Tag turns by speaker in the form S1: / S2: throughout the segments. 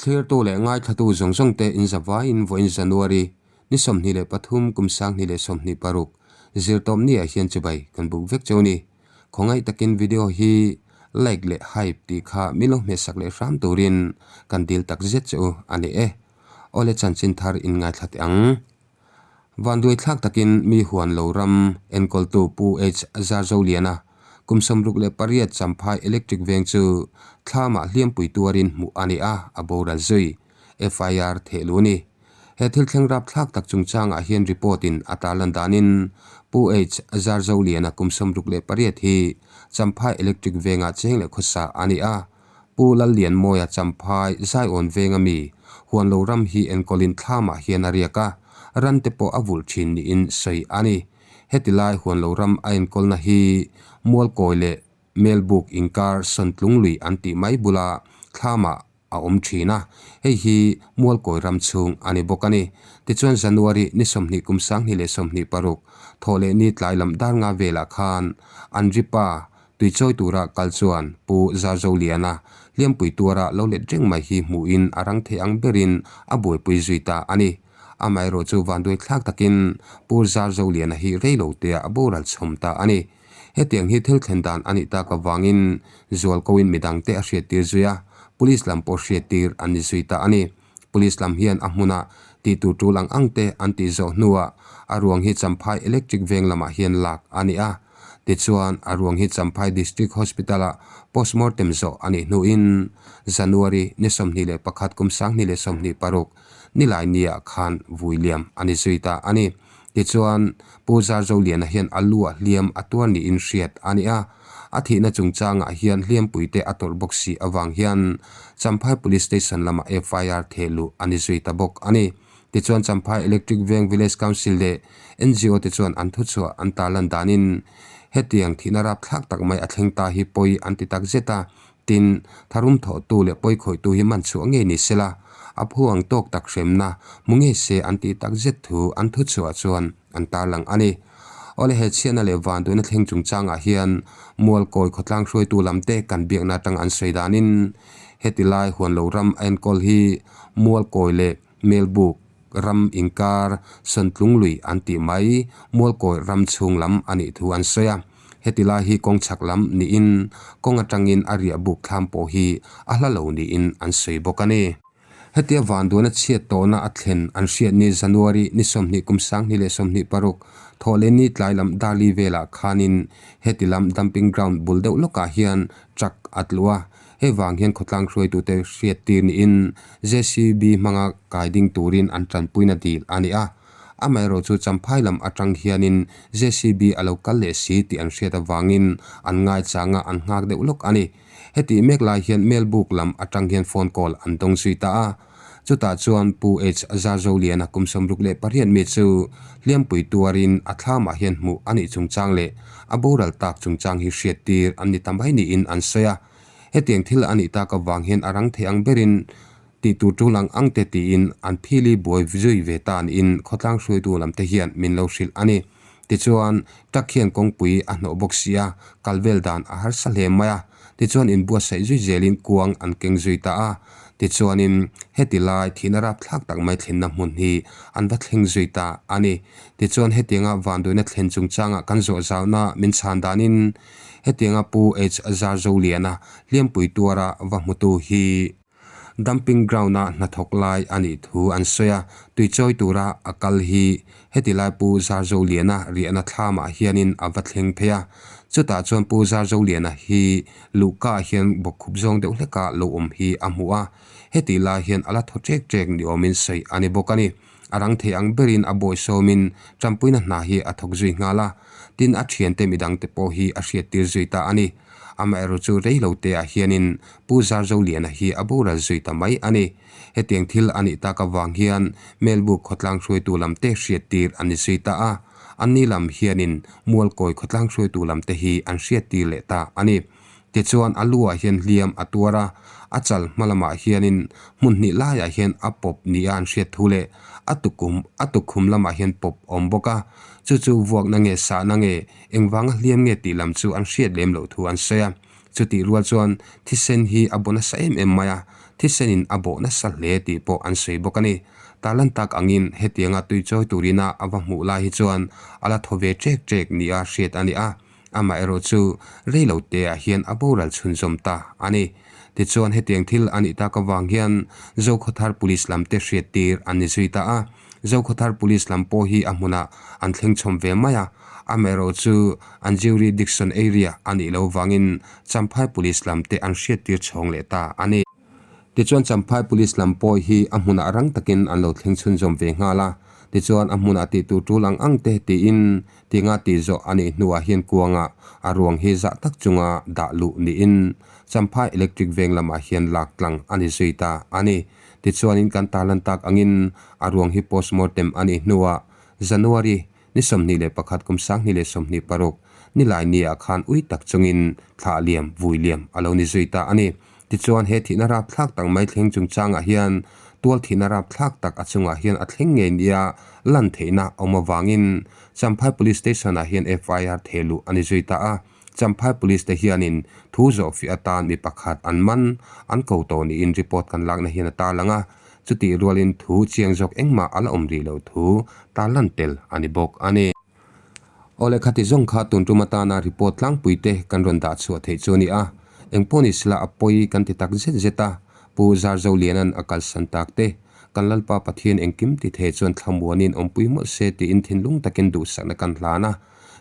S1: Thlirtu leh ngaithlatu zawng zawng te in zavaiin vawiin January ni 23 kum 2026 zirtawpni ah hian chibai kan buk vek cheu ni. Khawngaih takin video hi like leh hype tih kha min lo hmehsak leh hram turin kan dil tak zet che u a ni e. Awle chanchin thar in ngaithla teh ang. Vanduai thlak takin mi huan lo ram enkawltu Pu H Zarzoliana kum 68 Champhai Electric veng chu thlamah hliampui tuarin hmuh a ni a, a boral zui. FIR theh lu ni. He thil thleng rap thlak tak chungchangah hian report in a tarlan danin Pu H Zarzoliana kum 68 hi Champhai Electric vengah cheng leh khawsa a ni a, Pu Lallianmawia Champhai Zaiawn venga mi Huanlo ram hi enkawlin thlamah hian a riak a, ran te pawh a vulh thin niin sawi a ni. Heti lai Huanlo ram a enkawlna hi Mualkawi leh Melbuk inkar Sawntlung lui an tih mai bula thlamah a awm thin a, hei hi Mualkawi ram chhung a ni bawk a ni. Tichuan January ni 20 kum 2026 thawhleh ni tlai lam dar nga velah khan an ripa Tuichawi tura kal chuan Pu Zarzoliana hliampui tuara lo let reng mai hi hmuhin a rang thei ang berin a buaipui zui ta a ni. Amaherawh chu vanduai thlak takin Pu Zarzoliana hi rei lo tea a boral chhawm ta a ni. Hetiang hi thil thlen dan a nih tak avangin zualkoin midangte a hriattir zui a, Police lam pawh hriattir an ni zui ta a ni. Police lam hian a hmunah tih tur tul ang ang te an tih zawh hnuah a ruang hi Champhai Electric veng lamah hian lak a ni a. Tichuan, a ruang hi Champhai District Hospital-ah postmortem zawh a nih hnuin January ni 21 kum 2026 nilai niah khan vui liam a ni zui ta a ni. Tichuan, Pu Zarzoliana hian a luah hliam a tuar niin hriat a ni a. A thihna chungchangah hian hliampuite a tawrh bawk si avang hian Champhai Police Station lamah FIR theh luh a ni zui ta bawk a ni. Tichuan Champhai Electric Veng Village Council leh NGO te chuan an thuchhuah an tarlan danin hetiang thihna rapthlak tak mai a thleng ta hi pawi an ti tak zet a, tin, tharum thawhtu leh pawi khawihtu hi man chhuah ngei ni sela, a phu ang tawk tak hremna hmu ngei se an tih tak zet thu an thuchhuah chuan an tarlang a ni. Awle he chhiatna leh vanduaina thleng chungchangah hian Mualkawi khawtlang hruaitu lamte kan biakna atang an sawi danin heti lai huanlo ram a enkawl hi Mualkawi leh Melbuk ram inkar Sawntlung lui an tih mai Mualkawi ram chhung lam a nih thu an sawi a. Heti lai hi kawng chhak lam niin kawng atangin a riahbuk thlam pawh hi a hla lo niin an sawi bawk a ni. Hetia vanduana chhiat tawhna a thlen an hriat ni January ni 20 kum 2026 thawhleh ni tlai lam Dali velah khanin heti lam dumping ground bul deuh lawkah hian truck a tlu a, hei vang hian khawtlang hruaitute hriat tir niin JCB hmanga kai ding turin an tanpuina dil a ni a. Amaherawh chu Champhai lam atang hianin JCB a lo kal leh si tih an hriat avangin an ngaichang a, an nghak deuh lawk a ni. Hetih mek lai hian mail book lam atang hian phone call an dawng zui ta a. Chutah chuan Pu H Zarzoliana kum 68 mi chu hliampui tuarin a thlamah hian hmuh a nih chungchang leh a boral tak chungchang hi hriattir an ni ta mai niin an sawi a. Hetiang thil a nih tak avang hian a rang thei ang berin tih tur tul ang ang te tiin an phili buai zui ve ta niin khawtlang hruaitu lam te hian min lo hrilh a ni. Tichuan, truck hian kawngpui a hnawh bawk si a, kal vel dan a harsa hle mai a. Tichuan inbuatsaih zui zelin kuang an keng zui ta a. Tichuanin, heti lai thihna rapthlak tak mai thlenna hmun hi an va thleng zui ta a ni. Tichuan, hetianga vanduaina thlen chungchanga kan zawh zauna min chhan danin, hetianga Pu H Zarzoliana hliampui tuara va hmutu hi, Dumping ground-a hnathawk lai a nih thu an sawi a, tuichawi tura a kal hi heti lai Pu Zarzoliana riahna thlamah hianin a va thleng phei a. Chutah chuan Pu Zarzoliana hi luhkaah hian bawkkhup zawng deuh hleka lo awm hi a hmu a, heti lai hian a la thaw ṭek ṭek ni awmin sawi a ni bawk a ni. A rang thei ang berin a bawisawmin ṭampuina hna hi a thawk zui nghal a, tin a ṭhiante midangte pawh hi a hriattir zui ta a ni. Amaherawh chu rei lo te ah hianin Pu Zarzoliana hi a boral zui ta mai a ni. Hetiang thil a nih tak avang hian Melbuk khawtlang hruaitu lam te hriattir an ni zui ta a, anni lam hianin Mualkawi khawtlang hruaitu lam te hi an hriattir leh ta a ni. Tichuan a lu ah hian hliam a tuar a, a chal hma lamah hianin hmun hnih laiah hian a pawp nia an hriat thu leh a tukum a tukkhum lamah hian pawp a awm bawk a, chu chu vuakna nge sahna nge Engvanga hliam nge tih lam chu an hriat lem loh thu an sawi a. Chutih rual chuan thisen hi a baw nasa em em mai a. Thisenin a bawh nasa hle tih pawh an sawi bawk a ni. Tarlan tak angin hetianga tui chawi turina a va hmuh lai hi chuan a la thaw ve ṭek ṭek nia hriat a ni a, amaherawh chu rei lo teah hian a boral chhunzawm ta a ni. Tichuan hetiang thil a nih tak avang hian Zokhawthar Police lam te hriat tir an ni zui ta a. Zokhawthar Police lam pawh hi a hmunah an thleng chhawm ve mai a, amaherawh chu an jurisdiction area a nih loh vangin Champhai Police lam te an hriat tir chhawng leh ta a ni. Tichuan Champhai Police lam pawh hi a hmunah rang takin an lo thleng chhunzawm ve nghal a, tichuan a hmunah tih tur tul ang ang te tiin tinga tih zawh a nih hnuah hian kuangah a ruang hi zah tak chunga dah luh niin Champhai Electric veng lamah hian lak tlang a ni zui ta a ni. Tichuanin kan tarlan tak angin a ruang hi postmortem a nih hnuah January Ni 21 kum 2026 nilai niah khan ui tak chungin thlah liam, vui liam a lo ni zui ta a ni. Tichuan he thihna rapthlak tak mai thleng chungchangah hian tual thihna rapthlak tak a chungah hian a thleng ngei nia lan theihna awm avangin Champhai Police Station-ah hian FIR theh luh a ni zui ta a. Champhai Police te hianin thu zawhfiah atan mi pakhat an man an ko tawh niin report kan lakna hian a tarlang a, chutih rualin thu chiang zawk engmah a la awm rih loh thu tarlan tel a ni bawk a ni. Awle khati zawng kha tun tum atana report tlangpui te kan rawn dah chhuah theih chu a ni a, engpawh ni sela a pawi kan ti tak zet zet a, Pu Zarzoliana'n a kalsan tak te, kan Lalpa Pathian engkim ti thei chuan thlamuanin awmpui mawlh se tiin thinlung takin duhsakna kan hlan a.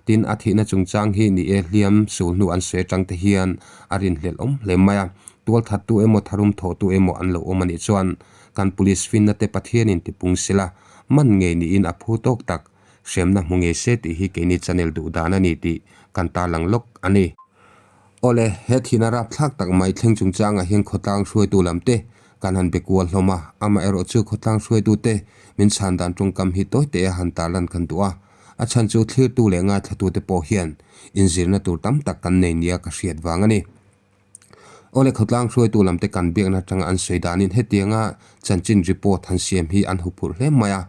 S1: Tin, a thihna chungchang hi ni e hliam sul hnu an sawi atang te hian a rinhlelh awm hle mai a. Tualthattu emaw tharum thawhtu emaw an lo awm a nih chuan kan police finna te Pathianin tipung sela man ngei niin a phu tawk tak hremna hmu ngei se tih hi keini channel duh dan a ni tih kan tarlang lawk a ni. Awle, he thihna rapthlak tak mai thleng chungchangah hian khawtlang hruaitu lam te kan han be kual hlawm a, amaherawhchu khawtlang hruaitu te min chhan dan tawngkam hi tawi teh a han tarlan kan duh a. A chhan chu thlirtu leh ngaithlatute pawh hian inzirna tur tam tak kan nei nia ka hriat vang a ni. Awle khawtlang hruaitu lamte kan biakna atanga an sawi danin hetianga chanchin report han siam hi an huphurh hle mai a.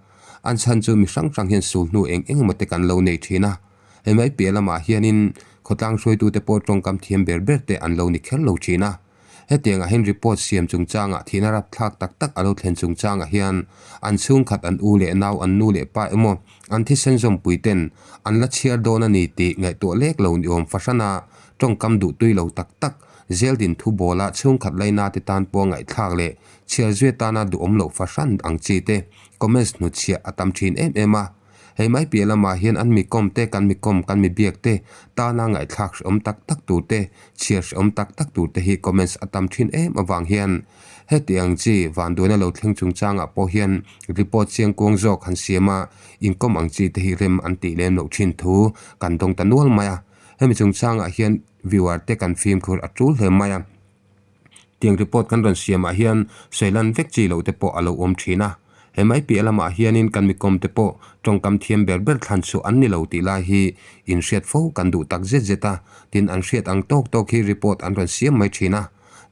S1: An chhan chu mi hrang hrang hian sul hnu eng eng emaw te kan lo nei thin a. Hei mai piah lamah hianin khawtlang hruaitute pawh tawngkam thiam ber ber te an lo ni kher lo thin a. Hetiangah hian report siam chungchangah thihna rapthlak tak tak a lo thlen chungchangah hian an chhungkhat an u leh nau an nu leh pa emaw an thisen zawmpui ten an la chhiar dawn a ni tih ngaihtuah lek lo ni awm fahrana tawngkam duhtui lo tak tak zeldin thu bawla chhungkhat laina te tan pawh ngaihthlak leh chhiar zui atana duhawm loh fahran ang chi te comments hnutchhiah a tam thin em em a. Hei mai piah lamah hian an mi kawm te, kan mi kawm, kan mi biak te, tana ngaihthlak hrehawm tak tak tur te, chhiar hrehawm tak tak tur te hi comments a tam thin em avang hian heti ang chi vanduaina lo thleng chungchangah pawh hian report chiang kuang zawk han siam a, inkawm ang chi te hi rem an tih lem loh thin thu kan dawng ta nual mai a. Hemi chungchangah hian viewer te kan fimkhur a tul hle mai a. Tiang report kan rawn siamah hian sawilan vek chi loh te pawh a lo awm thin a. He mai piah lamah hianin kan mikawm te pawh tawngkam thiam ber ber thlan chhuah an ni lo tih lai hi inhriat fo kan duh tak zet zet a, tin an hriat ang tawk tawk hi report an rawn siam mai thin a.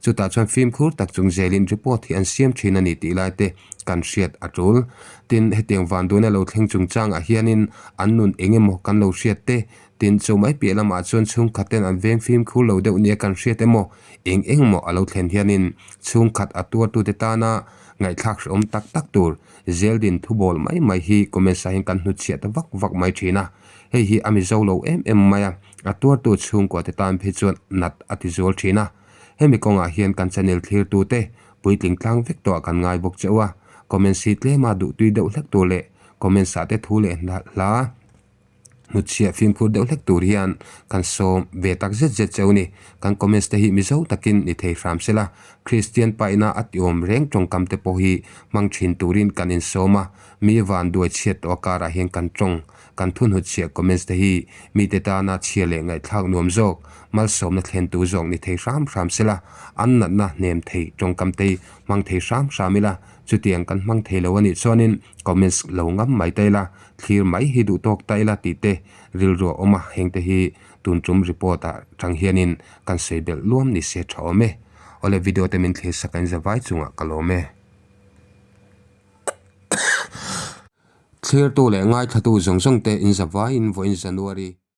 S1: Chutah chuan fimkhur tak chung zelin report hi an siam thin a ni tih lai te kan hriat a tul. Tin, hetiang vanduaina lo thleng chungchangah hianin an nun eng emaw kan lo hriat te Tin, chu mai piah lamah chuan chhungkhat ten an veng fimkhur lo deuh nia kan hriat emaw, eng eng maw a lo thlen hianin chhungkhat a tuartute tana ngaihthlak hrehawm tak tak tur zeldin thubawl mai mai hi comments ah hian kan hnutchhiah ta vak vak mai thin a. Hei hi a mizo lo em em mai a, a tuartu chhungkua te tan phei chuan nat a ti zual thin a. Hemi kawngah hian kan channel thlirtute puitling tlang vek tawh ah kan ngai bawk che u a, comments hi tlema duhtui deuh hlek tur leh comments ah te thu leh hla Hnutchhiah fimkhur deuh hlek tur hian kan sawm ve tak zet zet cheu ni. Kan comments te hi Mizo takin ni thei hram sela, Kristian paina a tiawm reng tawngkam te pawh hi hmang thin turin kan insawm a, mi van duai chhiat tawh a karah hian kan tawng, kan thu hnutchhiah comments te hi mite tana chhia leh ngaihthlak nuam zawk, malsawmna thlentu zawk ni thei hram hram sela, an natna hnem thei tawngkam te hi hmang thei hram hram ila, chutiang kan hmang thei lo a nih chuanin comments lo ngam mai ta ila. Thlir mai hi duh tawk ta ila tih te rilru a awm a, heng te hi tun tum report ah tang hianin kan sawi belh luam ni se tha awm e. Awle video te min thlir sak a in zavai chungah ka lawm e. Thlirtu leh ngaithlatu zawng zawng te in zavaiin vawiin January.